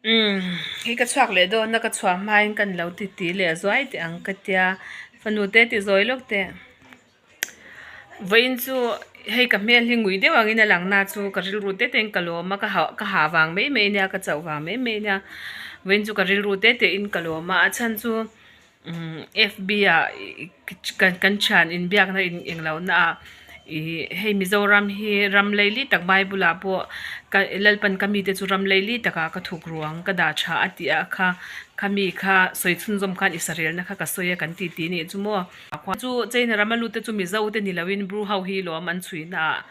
Umm hei ka chhuak leh dawn a ka chhuah hmain kan lo ti ti leh zuai teh ang ka tia fanu te ti zawi lawk teh vawiin chu hei ka hmel hi ngui deuh angin a lang na chu ka rilru te te in ka lawm a ka hah ka hah vang mai mai ania ka chauh vang mai mai ania vawiin chu ka rilru te te in ka lawm a a chhan chu umm fb ah kan thian inbiakna in englo na ah ih hei Mizoram hi ram laili tak bible ah pawh ka Lalpan ka mite chu ram laili takah ka thuk ruang ka dah tha a tih ah kha khami kha sawi chhunzawm khan i sarelna kha ka sawi a kan tih tih nih chu maw chu China rama lut te chu Mizo te ni loin Bru ho hi lawm an chhuina ah.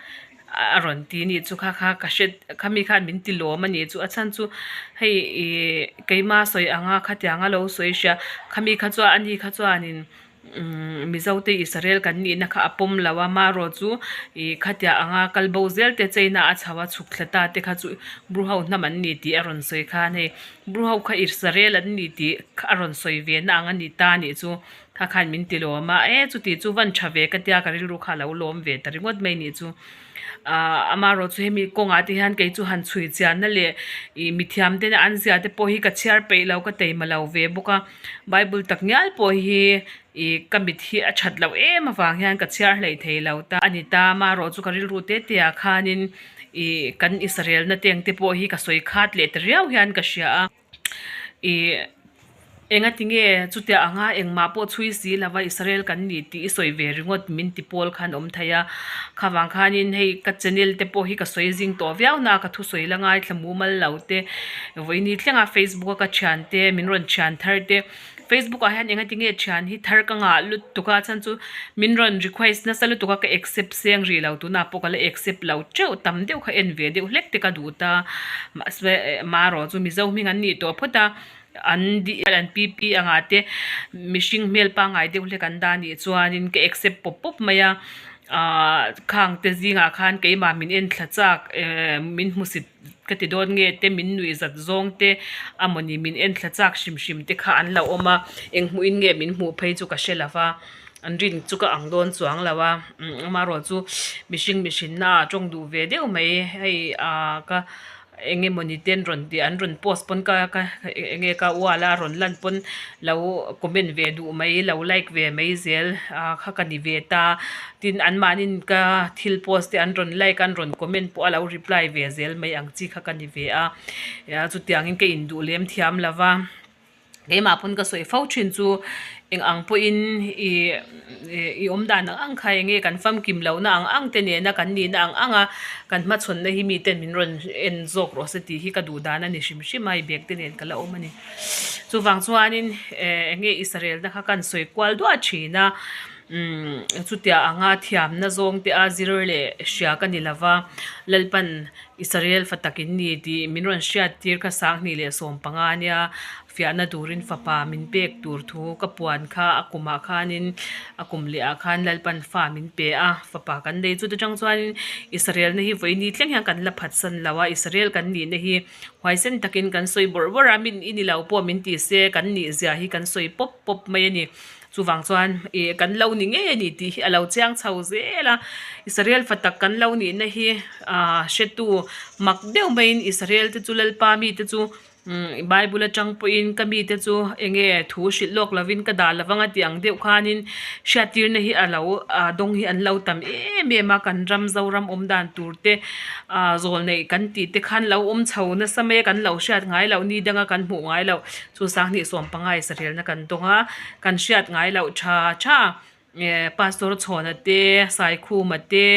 A rawn ti nih chu kha kha ka hre khami khan min ti lawm a nih chu a chhan chu hei ih keima sawi anga khatianga lo sawi hria khami kha chuan ani kha chuanin umm Mizo te Israel kan nihna kha a pawm lo a marawh chu ih khatiang anga kal bo zel te cheina a chho a chhuk thla ta te kha chu Bru ho hnam an ni tih a rawn sawi khan hei Bru ho kha Israel an ni tih a rawn sawi ve na ang a ni ta nih chu. Kha khan min ti lawm a, e chuti chu van tha ve ka tia ka rilru kha a lo lawm ve ta ringawt mai nih chu. Ahh amaherawh chu hemi kawngah te hian kei chu han chhui chianna leh ih mithiam tena an zia te pawh hi ka chhiar peih lo ka teima lo ve bawk a, bible tak ngial pawh hi ih ka mit hi a that loh em avang hian ka chhiar hleih thei lo ta a ni ta. Amaherawh chu ka rilru te te ah khanin ih kan Israel na teng te pawh hi ka sawi khat leh ta riau hian ka hria a. Ih enga tinge chutia anga engmah pawh chhui si lova Israel kan ni tih i sawi ve ringawt min ti pawl khan awm thei a, khavang khanin hei ka channel te pawh hi ka sawi zing tawh viau na ka thusawi la ngaithla mumal lo te vawiini thlenga Facebook a ka thian te min rawn thian thar te Facebook ah hian enga tinge thian hi thar ka ngah lutuk a chhan chu min rawn request nasa lutuk a ka accept seng rih lo tunah pawh ka la accept lo teuh tam deuh kha en ve deuh hlek te ka duh ta mahse marawh chu mizo hming an nih tawh phawt a an an pp angah te mihring hmel pangngai deuh hlek an dah nih chuanin ka accept pawp pawp mai a ahh khang te zingah khan keimah min en thla chak ehh min hmusit. Ka ti dawn nge te min nuih zat zawng te a mawni min en thla chak hrim hrim te kha an lo awm a, eng hmuhin nge min hmuh phei chu ka hre lo va, an rin chu ka ang dawn chuang lo a, amaherawh chu mihring mihrinna ah tawng duh ve deuh mai hei ah ka eng emawni te an rawn tih an rawn post pawn ka ka eng nge ka wall a rawn lan pawn lo comment ve duh mai lo like ve mai zel ah kha ka ni ve ta. Tin, anmahniin ka thil post te an rawn like a, an rawn comment pawh a lo reply ve zel mai ang chi kha ka ni ve a. Chutiangin ka induh lem thiam lo va, keimah pawn ka sawi fo thin chu eng ang pawhin ih i awm dan ang ang kha eng nge kan famkim lohna ang ang te nena kan nihna ang ang a kan hmachhawnna hi miten min rawn en zawk rawh se tih hi ka duh dan a ni hrim hrim a, i bag te nen ka la awm a ni. Chuvang chuanin eng nge Israel-na kha kan sawi kual duah thin a. Umm chutia anga thiamna zawng te a zir leh hria ka ni lova, Lalpan Israel fa takin ni tih min rawn hriat tir kha Sanghnih leh 15 ania fiahna turin fapa min pek tur thu ka puan kha a kumah khanin a kum leh ah khan Lalpan fa min pe a, fapa kan nei chuta tang chuanin Israel na hi vawiini thleng hian kan la phatsan lo a, Israel kan nihna hi huaisen takin kan sawi bawrh bawrh a, min i ni lo pawh min ti se kan nih zia hi kan sawi pawp pawp mai a ni. Chuvang chuan ih kan lo ni ngei a ni tih hi a lo chiang chho zel a, Israel fa tak kan lo nihna hi ah hretu mak deuh maiin Israel te chu Lalpa mite chu umm Bible atang pawhin ka mite chu eng nge thu hrilh lawk lovin ka dah lovang a tih ang deuh khanin hriattirna hi a lo ah dawng hi an lo tam em em a, kan ram Zoram awm dan tur te ah zawl neih kan tih te khan lo awm chho nasa mai a kan lo hriat ngai loh ni danga kan hmuh ngai loh. Chu Sanghnih 15 Israelna kan dawng a, kan hriat ngai loh tha tha eh Pastor Chhawna te, Saikhuma te,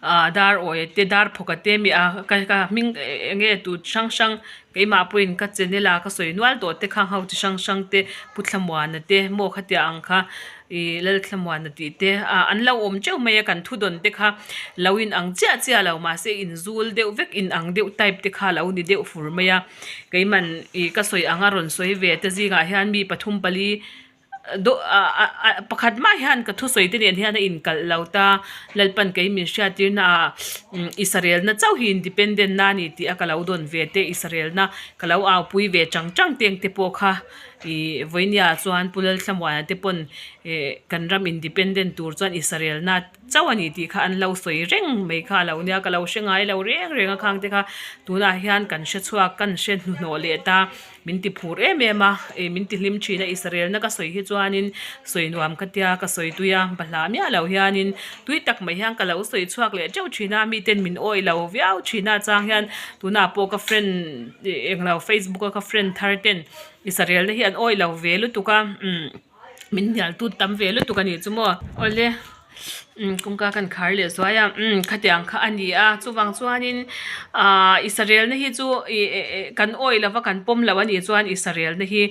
ah Dar Awia te, Darphawka te mi a ka ka hming eng nge tur chi hrang hrang keimah pawhin ka channel a ka sawi nual tawh te khang ho chi hrang hrang te Pu Thlamuana te maw khatiang ang kha Ih Lalthlamuana tih te ah an lo awm teuh mai a kan thu dawn te kha lo in ang chiah chiah lo mahse in zul deuh vek in ang deuh type te kha lo ni deuh fur mai a keiman ih ka sawi anga rawn sawi ve te zingah hian mi pathum pali dawh ah ah pakhat mah hian ka thusawi te nen hian a inkalh lo ta Lalpan kei min hriattir na ah Israel na chauh hi independent na a ni tih a ka lo dawn ve te Israel na ka lo au pui ve chang chang teng te pawh kha. Ih vawinia chuan Pu Lalthlamuana te pawn eh kan ram independent tur chuan Israel na chauh a ni tih kha an lo sawi reng mai kha a lo nia ka lo hre ngai lo reng reng a khang te kha tunah hian kan hre chhuak kan hre hnuhnawh leh ta min ti phur em em a ih min ti hlim thin a Israel na ka sawi hi chuanin sawi nuam ka tia ka sawi tui a bahlah miah lo hianin tui tak mai hian ka lo sawi chhuak leh teuh thin a miten min awih lo viau thin a chang hian tunah pawh ka friend ih englo facebook a ka friend thar ten Israel na hi an awih lo ve lutuk a umm min hnial tut tam ve lutuk a nih chu maw awle umm kawngka kan khar leh zuai a umm khatiang kha a ni a chuvang chuanin ahh Israel na hi chu ih eh kan awih lova kan pawm loh a nih chuan Israel na hi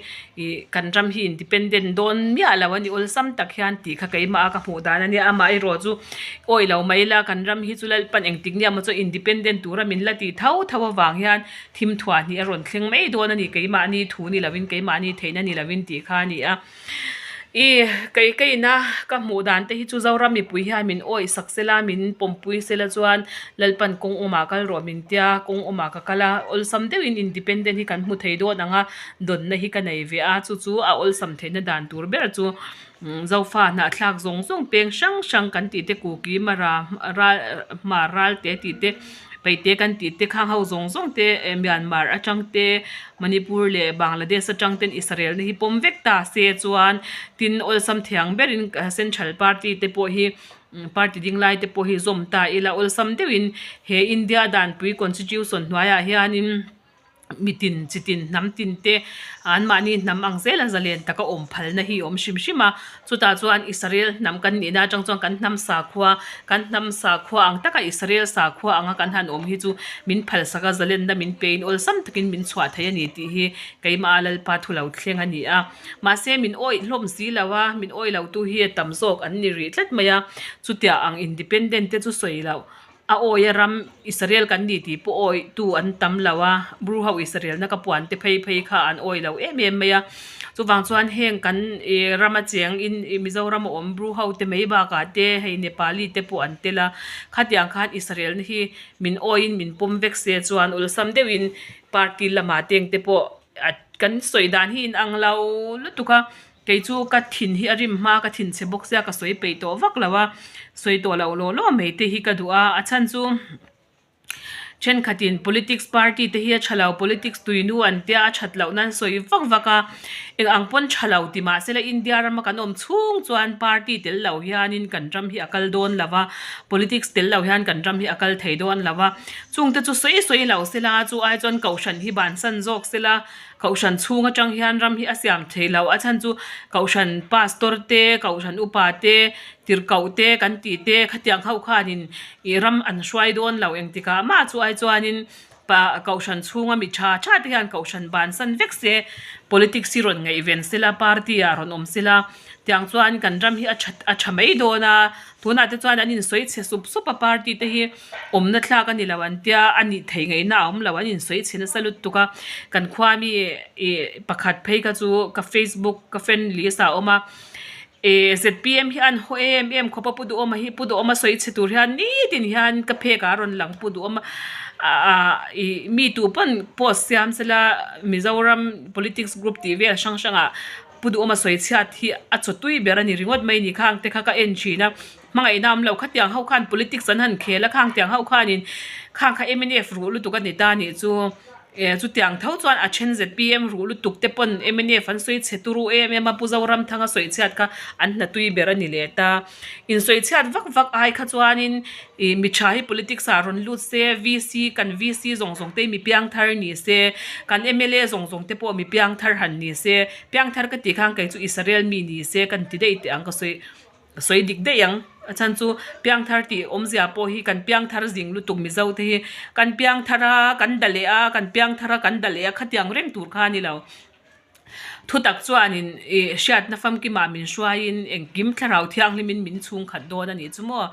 ih kan ram hi independent dawn miah lo a ni awlsam tak hian tih kha keimah a ka hmuh dan a nia amaherawh chu awih lo mai ila kan ram hi chu lalpan engtik nia maw chu independent tura min la tih tho tho avang hian Thim thuah hnih a rawn thleng mai dawn a ni, keimahni thu ni lovin, keimahni theihna ni lovin tih kha a ni a. I kei ka ina ka hmuh dan te hi chu Zoram mipui hian min awih sak sela, min pawmpui sela chuan Lalpan kawng awmah kal rawh min tia, kawng awmah ka kal a, awlsam deuhin independent hi kan hmu thei dawn ang a, dawnna hi ka nei ve a, chu chu a awlsam theihna dan tur ber chu Zofa hnahthlak zawng zawng peng hrang hrang kan tih te Kuki Mara ral Hmar ral te tih te Paihte kan tih te khang ho zawng zawng te Myanmar atang te Manipur leh Bangladesh atang ten Israel na hi pawm vek ta se chuan tin awlsam thiang berin Central party te pawh hi party ding lai te pawh hi zawm ta ila awlsam deuhin he India danpui constitution hnuaiah hianin. Mitin, chitin, hnam tin te anmahni hnam ang zela zalen taka awm phalna hi a awm hrim hrim a. Chutah chuan Israel hnam kan nihna atang chuan kan hnam sakhua, kan hnam sakhua ang taka Israel sakhua anga kan han awm hi chu min phalsak a, zalenna min pein awlsam takin min chhuah thei a ni tih hi keimah Lalpa thu lo thleng a ni a. Mahse min awih hlawm si lo a, min awih lo tu hi a tam zawk an ni rih tlat mai a. Chutiang ang independent te chu sawi loh. A awi a ram Israel kan ni tih pawh awi tu an tam lo a, Bru ho Israel na ka puan te phei phei kha an awi lo em em mai a. Chuvang chuan heng kan ih ram a cheng in ih Mizoram a awm Bru ho te mai bakah te hei Nepali te pawh an tel a, khatiang khan Israel na hi min awiin min pawm vek se chuan awlsam deuhin party lamah teng te pawh a kan sawi dan hi inang lo lutuk a. Kei chu ka thin hi a rim hma ka thin chhe bawk sia ka sawi peih tawh vak lo a, sawi tawh loh law law mai te hi ka duh a, a chhan chu thenkhatin politics party te hi a tha lo politics tuinu an tia a that loh nan sawi vak vak a, eng ang pawn tha lo ti mahse la India rama kan awm chhung chuan party tel lo hianin kan ram hi a kal dawn lo va, politics tel lo hian kan ram hi a kal thei dawn lo va, chungte chu sawi sawi lo sela chu ai chuan kohhran hi bansan zawk sela. Kohhran chhung atang hian ram hi a siam thei lo. A chhan chu Kohhran pastor te, Kohhran upa te, tirhkoh te kan tih te khatiang ho khanin ih ram an hruai dawn lo engtikah mah chu ai chuanin pa Kohhran chhunga mi tha tha te hian Kohhran bansan vek se politics hi rawn ngaihven sela party ah rawn awm sela tiang chuan kan ram hi a tha a tha mai dawn a tunah te chuan an insawi chhe sup sup a party te hi. Awmna thlak a ni lo an tia, a nih theih ngaihna a awm lo, an insawi chhe nasa lutuk a, kan khua mi ih pakhat phei kha chu ka facebook ka friend list ah a awm a, ih zpm hi an haw em em khawp a Pu Duhawma hi Pu Duhawma sawi chhe tur hian nitin hian ka phek ah a rawn lang Pu Duhawma ah ih mi tu pawn post siam sela Mizoram politics group tih vel hrang hrang ah Pu Duhawma sawi chhiat hi a chaw tui ber a ni ringawt mai ni khang te kha ka en thin a. Hmangaihna awm lo khatiang ho khan politics an han khel a khang tiang ho khanin khang kha mnf ruh lutuk a ni ta nih chu eh chutiang tho chuan a then zpm ruh lutuk te pawn mnf an sawi chhe turu em em a Pu Zoramthanga sawi chhiat kha an hna tui ber a ni leh ta insawi chhiat vak vak ai kha chuanin ih mi tha hi politics ah rawn lut se VC kan VC zawng zawng te hi mi piangthar ni se kan mla zawng zawng te pawh mi piangthar han ni se piangthar ka tih khan kei chu Israel mi ni se kan ti daih teh ang ka sawi. Ka sawi dik daih ang. A chhan chu piangthar tih awmzia pawh hi kan piangthar zing lutuk Mizo te hi kan piangthar a, kan da leh a, kan piangthar a, kan da leh a khatiang reng tur kha a ni lo. Thutak chuanin ih hriatna famkimah min hruaiin engkim thlarau thianghlimin min chhungkhat dawn a nih chu maw.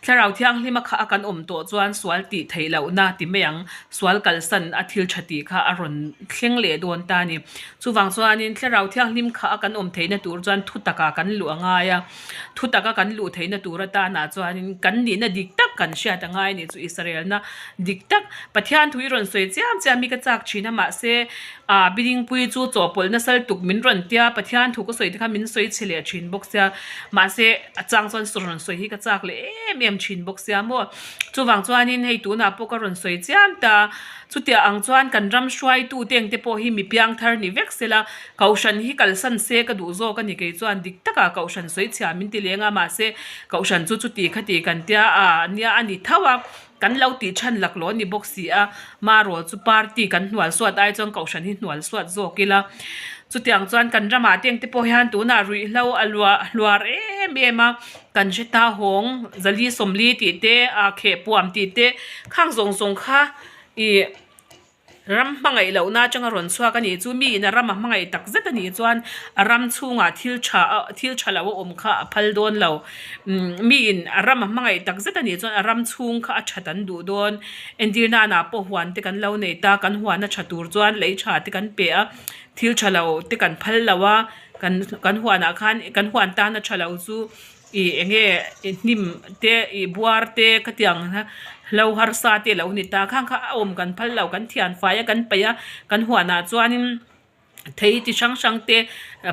Thlarau thianghlima kha a kan awm tawh chuan sual tih theih lohna ti mai ang. Sual kalsan a thil tha tih kha a rawn thleng leh dawn ta a ni. Chuvang chuanin Thlarau Thianghlim kha a kan awm theihna tur chuan thu takah kan luh a ngai a, thu taka kan luh theihna tur atanah chuanin kan nihna dik tak kan hriat a ngai a nih chu Israelna dik tak Pathian thu i rawn sawi chiam chiam hi ka chak thin a mahse ah Bidingpui chu chawhpawlh nasal tuk. min rawn tia Pathian thu ka sawi te kha min sawi chhe leh thin bawk sia mahse a chang chuan rawn sawi hi ka chak leh em em thin bawk sia maw chuvang chuanin hei tunah pawh ka rawn sawi chiam ta chutiang ang chuan kan ram hruaitu te ang te pawh hi mi piangthar ni vek sela Kohhran hi kalsan se ka duh zawk a ni kei chuan dik takah Kohhran sawi chhia min ti leng a mahse Kohhran chu chuti khati kan tia a nia a ni tho a kan lo tih chhan laklawh a ni bawk si a marawh chu party kan hnual suat ai chuan Kohhran hi hnual suat zawk ila chutiang chuan kan ramah te engte pawh hian tunah ruihhlo a luah hluar em em a kan hre ta hawng zali sawmli tih te ah khehpuam tih te khang zawng zawng kha ih. Ram hmangaih lohna atanga rawn chhuak a nih chu miin a ram a hmangaih tak zet a nih chuan a ram chhungah thil tha thil tha lo a awm kha a phal dawn lo. Miin a ram a hmangaih tak zet a nih chuan a ram chhung kha a that an duh dawn. Entir nana pawh huan te kan lo nei ta, kan huan a tha tur chuan lei tha te kan pe a, thil tha lo te kan phal lo a, kan kan huanah khan kan huan tan a tha lo chu. Ih eng nge hnim te ih buar te khatiang hlo harsa te a lo ni ta khang kha a awm kan phal lo kan thian fai a kan peih a kan huanah chuanin thei chi hrang hrang te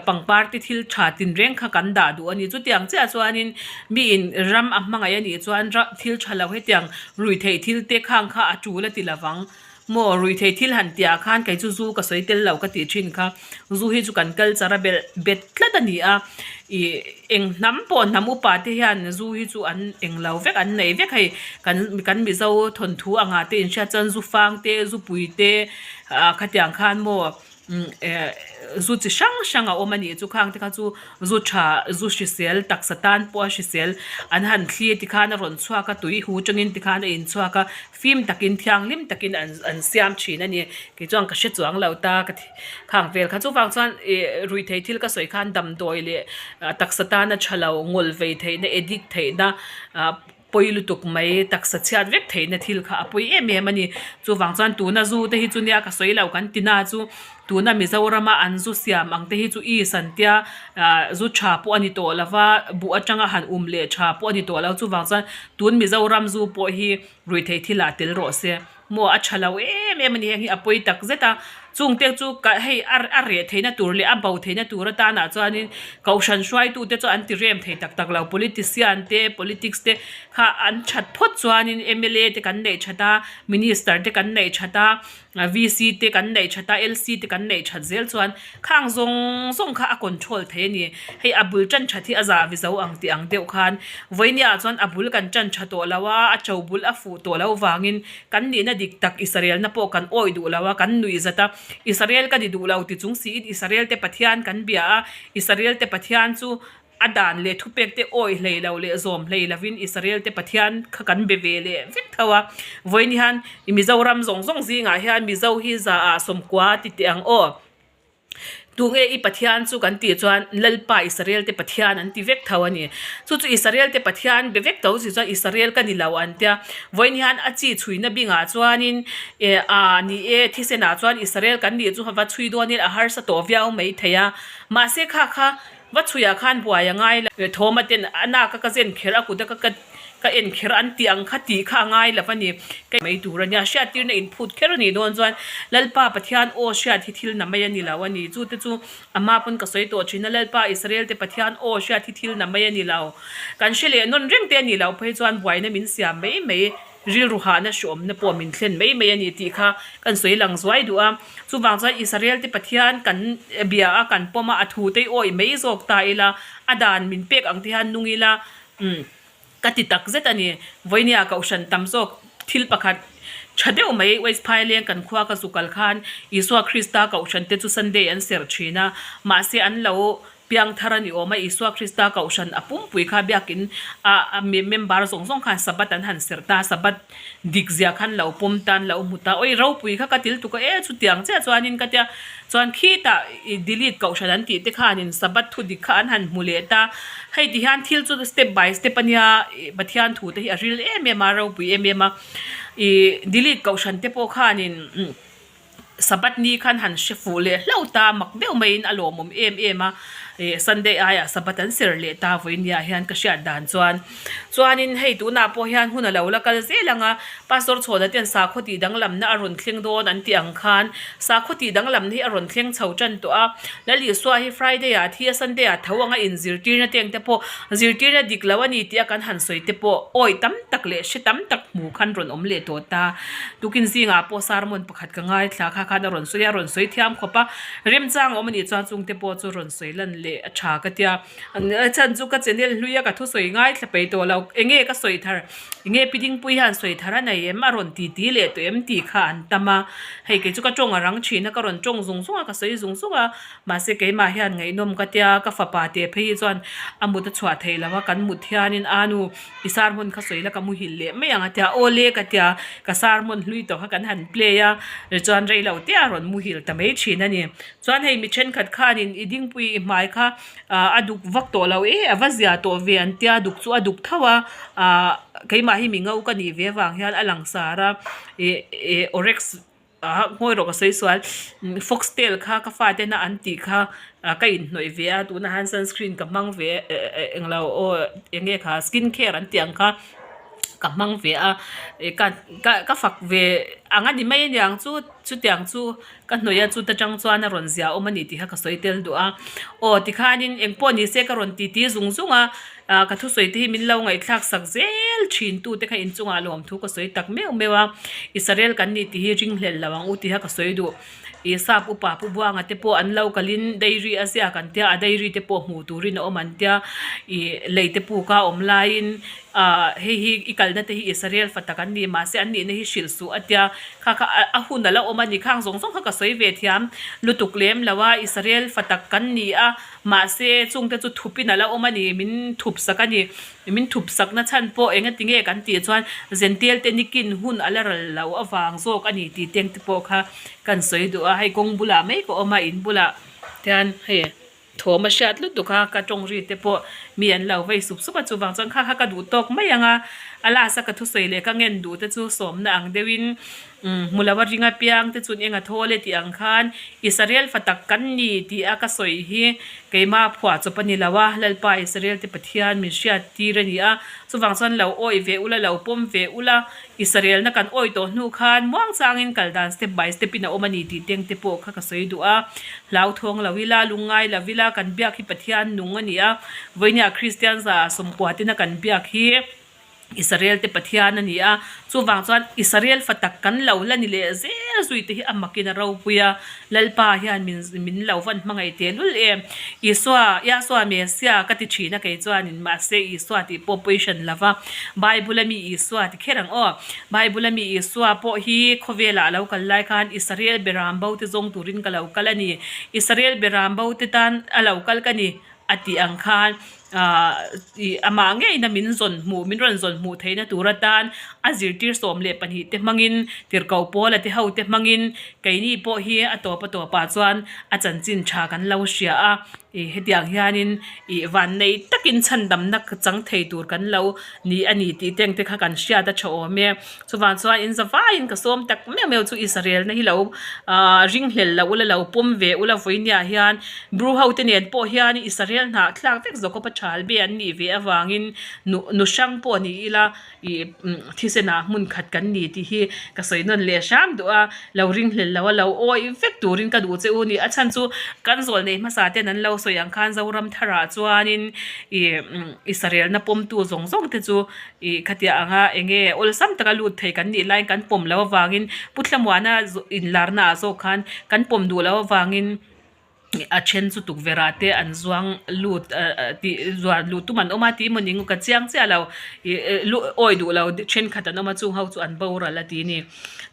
pangpar te thil tha tinreng kha kan dah duh a ni chutiang chiah chuanin miin ram a hmangaih a nih chuan thil tha lo hetiang ruihtheih thil te khang kha a tul a ti lovang. Maw ruihtheih thil han tih ah khan kei chu zu ka sawi tel lo ka tih thin kha zu hi chu kan culture a belh bet tlat a ni a ih eng hnam pawh hnam upa te hian zu hi chu an eng lo vek an nei vek hei kan kan mizo thawnthu angah te inhriat chuan zu fang te zu pui te ah khatiang khan maw umm eh zu chi hrang hrang a awm a nih chu khang te kha chu zu tha zu hrisel taksa tan pawh a hrisel an han thli tikhan a rawn chhuak a tui hu tangin tikhan a inchhuak a. Fim takin thianghlim takin an an siam thin a ni. Kei chuan ka hre chuang lo ta ka thi khang vel kha. Chuvang chuan ih ruihtheih thil ka sawi khan damdawi leh taksa tana tha lo ngawl vei theihna addict theihna ah pawi lutuk mai taksa chhiat vek theihna thil kha a pawi em em a ni. Chuvang chuan tuna zu te hi chu nia ka sawi lo kan ti na chu tuna Mizorama an zu siam ang te hi chu is an tia ah zu tha pawh a ni tawh lo va buh atanga han um leh tha pawh a ni tawh lo. Chuvang chuan tun Mizoram zu pawh hi. Ruihtheih thil ah tel rawh se. Maw a tha lo em em a ni heng hi a pawi tak zet a. Chungte chu ka hei a a reh theihna tur leh a bo theihna tur atanah chuanin kohhran hruaitute chu an ti rem thei tak tak lo. Politician te politics te kha an that phawt chuanin mla te kan neih that a, minister te kan neih that a, VC te kan neih that a, LC te kan neih that zel chuan khang zawng zawng kha a control thei a ni. Hei a bul tan that hi a zah vizo ang tih ang deuh khan vawinia chuan a bul kan tan tha tawh lo a, a to bul a fuh tawh lo vangin kan nihna dik tak Israelna pawh kan awih duh lo a, kan nuih zat a. Israel ka ni duh lo ti chung siin Israel te Pathian kan bia a, Israel te Pathian chu A dan leh thupek te awih hlei lo leh zawm hlei lovin Israel te Pathian kha kan be ve leh vek tho a. Vawiin hian Mizoram zawng zawng zingah hian Mizo hi za ah sawmkua ti teh ang aw. Tunge i Pathian chu kan tih chuan Lalpa Israel te Pathian an ti vek tho a ni. Chu chu Israel te Pathian be vek tho si chuan Israel ka ni lo an tia. Vawiin hian a chi chhuina bingah chuanin eh a ni e thisenah chuan Israel kan nih chu va chhui dawnin a harsa tawh viau mai thei a. Mahse kha kha Va chhuiah khan buai a ngai lo. Thawma ten a nak a ka zen kher a kut a ka ka en kher an tih ang kha tih kha a ngai lo a ni. Ka mai tur a nia. Hriattirna inphut kher a nih dawn chuan Lalpa Pathian aw hriat hi thil na mai a ni lo a ni. Chu te chu a hma pawn ka sawi tawh thin a, Lalpa Israel te Pathian aw hriat hi thil na mai a ni lo. Kan hre leh nawn reng te a nih loh phei chuan buaina min siam mai mai. Rilru hahna hreawmna pawh min thlen mai mai a ni tih kha kan sawi lang zuai duh a. Chuvang chuan Israel te Pathian kan bia a, kan pawm a, a thu te i awih mai zawk ta ila, a dan min pek ang te hian nung ila, umm ka ti tak zet a ni. Vawinia kohhran tam zawk thil pakhat tha deuh mai West Phaileng kan khua ka zukal khan Isua Krista kohhran te chu Sunday an serh thin a, mahse an lo Piangthar a ni awm a, Isua Krista Kohhran a pumpui kha biakin a member zawng zawng khan Sabbath an han serh ta, Sabbath dik zia khan lo pawm ta, an lo hmu ta, awi ropui kha ka til tuk a, e chutiang chiah chuanin ka tia, chuan khitah i delete Kohhran an tih te khanin Sabbath thu dik kha an han hmu leh ta, hei ti hian thil chu step by step a nia, Pathian thu te hi a ril em em a, ropui em em a, i delete Kohhran te pawh khanin. Sabbath ni khan han hre fuh leh hlauh ta mak deuh maiin a lawmawm em em a. Ih Sunday aiah Sabbath an ser leh ta vawinia hian ka hriat dan chuan. Chuanin hei tunah pawh hian hun a lo la kal zel ang a, Pastor Chhawna ten sakhaw tih danglamna a rawn thleng dawn an tih ang khan sakhaw tih danglamna hi a rawn thleng chho tan tawh a. Lal Isua hi Friday ah thi a Sunday ah tho anga inzirtirna te ang te pawh zirtirna dik lo a ni tih a kan han sawi te pawh awi tam tak leh hre tam tak hmu khan rawn awm leh tawh ta. Tukin zingah pawh sermon pakhat ka ngaithla kha khan a rawn sawi a, a rawn sawi thiam khawp a, remchang a awm a nih chuan chungte pawh chu rawn sawi lan leh a tha ka tia. A chhan chu ka channel hlui a ka thusawi ngaithla peih tawh lo, enge ka sawi thar, enge pi Dingpui hian sawi thar a nei em, a rawn ti ti leh tawh em tih kha an tam a, hei kei chu ka tawng a rang thin a, ka rawn tawng zung zung a, ka sawi zung zung a, mahse keimah hian ngaihnawm ka tia, ka fapa teh phei hi chuan a mut a chhuah theih lo a, kan mut hianin a nu i sermon kha sawi la ka muhilh leh mai ang a tia, aw le ka tia, ka sermon hlui tawh kha kan han play a, tichuan rei lo te a rawn muhilh ta mai thin a ni. Chuan hei mi thenkhat khanin i Dingpui i hmai kha ah a duk vak tawh lo e a va zia tawh ve an tia duk chu a duk tho a ah keimah hi mi ngo ka nih ve avang hian a lang sar a ih ih orex ah ngawi rawh ka sawi sual fox tail kha ka fate na an tih kha ah ka inhnawih ve a tunah hian sunscreen ka hmang ve eh englo aw eng nge kha skin care an tih ang kha ka hmang ve a ih ka ka fak ve ang a ni mai aniang chu chutiang chu. Ka hnawih a chuta tang chuan a rawn zia awm a ni tih kha ka sawi tel duh a. Aw tikhanin eng pawh ni se ka rawn ti ti zung zung a, ah ka thusawi te hi min lo ngaihthlak sak zel thin tu te kha inchungah lawmthu ka sawi tak meuh meuh a. Israel kan nih tih hi ringhlel lo ang u tih kha ka sawi duh. Ih sap upa Pu Buanga te pawh an lo kalin dairy a ziak an tia, a dairy te pawh hmuh turin a awm an tia. Ih lei te puka awm laiin ah hei hi i kalna te hi Israel fa tak an ni mahse an nihna hi hrilh suh a tia. Kha kha a hun a la awm a ni. Khang zawng zawng kha ka sawi ve thiam lutuk lem lo a, Israel fa tak kan ni a, mahse chungte chu thupin a la awm a ni, min thup sak a ni. Min thup sak na chhan pawh eng ati nge kan tih chuan Zentiel te nikin hun a la ral lo avang zawk a ni tih teng te pawh kha kan sawi duh a. Hei kawng bulah mai ka awm a, in bulah hian hei. Thawm a hriat lutuk a, ka tawng ri te pawh mi an lo vei sup sup a, chuvang chuan kha kha ka duh tawk mai ang a, a last a ka thusawi leh ka ngen duh te chu sawmna ang deuhin umm hmu lo a ring apiang te chuan eng a thawl e tih ang khan Israel fa tak kan ni tih a ka sawi hi keimah phuah chawp a ni lo a, Lalpa Israel te Pathian min hriat tir a ni a, chuvang chuan lo awih ve ula lo pawm ve ula Israel na kan awih tawh hnu khan muangchangin kal dan step by step in a awm a ni tih teng te pawh kha ka sawi duh a. Hlauthawng lo ila, lungngai lo ila kan biak hi Pathian nung a ni a, vawinia Kristian za sawmkua tena kan biak hi Israel te Pathian a ni a, chuvang chuan Israel fa tak kan lo la ni leh zel zui te hi a makin a ropui a, Lalpa hian min min lo van hmangaih teh lul em. Isua, Yahshua Messiah ka ti thin a kei chuanin mahse Isua tih pawh pawi hran lo va, Bible a mi Isua ti kher ang aw. Bible a mi Isua pawh hi khawvelah a lo kal lai khan Israel beram bo te zawng turin ka lo kal a ni. Israel beram bo te tan a lo kal ka ni a tih ang khan ahh ih amah ngeina min zawn hmuh min rawn zawn hmuh theihna tur atan a zirtir 12 te hmangin tirhkoh Paula te ho te hmangin keini pawh hi a tawp a tawpah chuan a chanchin tha kan lo hria a. Ih hetiang hianin ih vannei takin chhandamna chang thei tur kan lo ni a ni tih te ang te kha kan hriat a tha awm e. Chuvang chuan in za vaiin ka sawm tak meuh meuh chu Israel-na hi lo ah ringhlel lo ula lo pawm ve ula vawinia hian Bru ho te nen pawh hian Israel hnah thlak vek zawk a pathal be an nih ve avangin nu nu hrang pawh ni ila Ih thisenah hmun khat kan ni tih hi ka sawi nawn leh hram duh a, lo ringhlel lo a lo awih vek turin ka duh che u ni. A chhan chu kan zawl nei hmasa ten an lo sawi ang khan Zoram tharah chuanin ih Israelna pawmtu zawng zawng te chu ih khatiah anga eng nge awlsam taka lut thei kan nih laiin kan pawm loh avangin Pu Thlamuana inlarnaah zawk khan kan pawm duh loh avangin A then chu tukverh ah te an zuang lut tih zuan luh tum an awm a tih emaw ni ka chiang chiah lo ih luh awi duh lo thenkhat an awm a chung ho chu an boral a ti a ni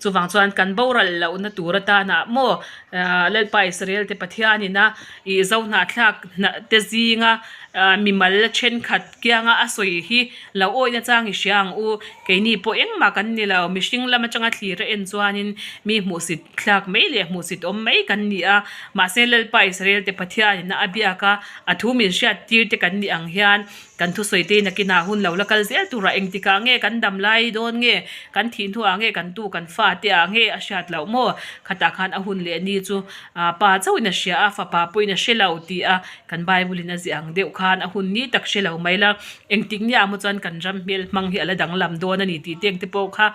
chuvang chuan kan boral lohna tur atana maw ah Lalpa Israel te Pathian ina ih zo hnahthlak hnah te zinga ah mimal thenkhat kianga a sawi hi lo awihna chang i hria ang u keini pawh engmah kan ni lo mihring lam atanga thlir a en chuanin mi hmuhsit Thlak mai leh hmuhsit awm mai kan ni a, mahse Lalpa Israel te Pathianin a biak a, a thu min hriat tir te kan nih ang hian Kan thusawi te nakinah hun lo la kal zel turah engtikah nge kan dam lai dawn nge, kan thih hnuah nge kan tu kan fa te ah nge a hriat loh maw? Khatah khan a hun leh ni chu pa chauhin a hria a, fapa pawhin a hre lo tih a kan Bible in a ziah ang deuh khan a hun ni tak hre lo mai la, engtik ni ah maw chuan kan ram hmel hmang hi a la danglam dawn a ni tih te ang te pawh kha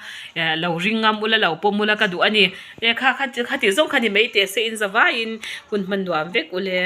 lo ring ngam ula lo pawm ula ka duh a ni. E kha kha kha tih zawng kha ni mai teh se in zavaiin hun hman nuam vek ule.